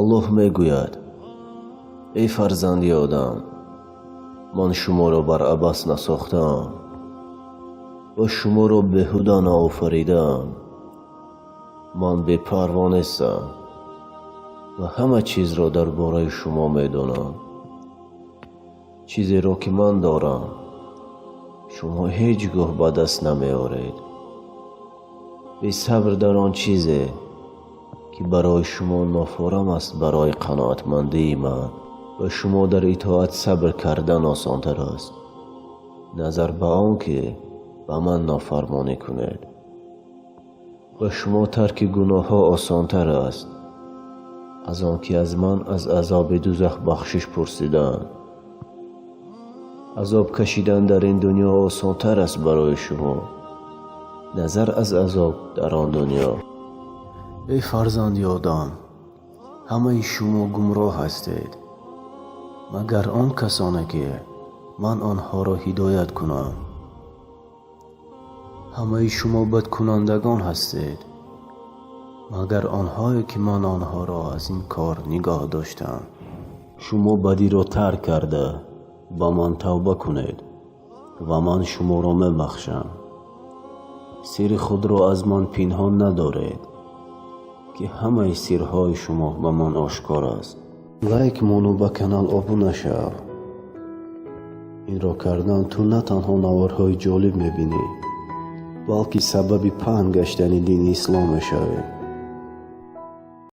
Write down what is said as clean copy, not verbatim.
Аллоҳ мегӯяд: «Эй фарзанди Одам, ман шуморо бар абас насохтаам ва шуморо беҳуда наофаридаам. Ман бепарво нестам ва ҳама чизро дар бораи шумо медонам. Чизеро, ки ман дорам, шумо ҳеҷ гоҳ ба даст намеоред. Бесабр дар он чизе, ки барои шумо нофорам аст, барои қаноатмандии ман ва шумо дар итоат сабр кардан осонтар аст, назар ба он ки ба ман нофармонӣ кунед. Ба шумо тарки гуноҳҳо осонтар аст, аз он ки аз ман аз азоби дузах бахшиш пурсидан. Азоб кашидан дар ин дунё осонтар аст барои шумо, назар аз азоб дар он дунё. Эй фарзанди Одам, ҳамаи шумо гумроҳ ҳастед, магар он касоне, ки ман онҳоро ҳидоят кунам. Ҳамаи шумо бадкунандагон ҳастед, магар онҳое, ки ман онҳоро аз ин кор нигоҳ доштам. Шумо бадиро тарк карда, ба ман тавба кунед ва ман шуморо мебахшам. Сирри худро аз ман пинҳон надоред, ки ҳамаи сирҳои шумо ба ман ошкор аст. Лайк мону ба канал обуна шав. Инро кардан ту на танҳо наворҳои ҷолиб мебинӣ, балки сабаби паҳн гаштани дини ислом мешавӣ.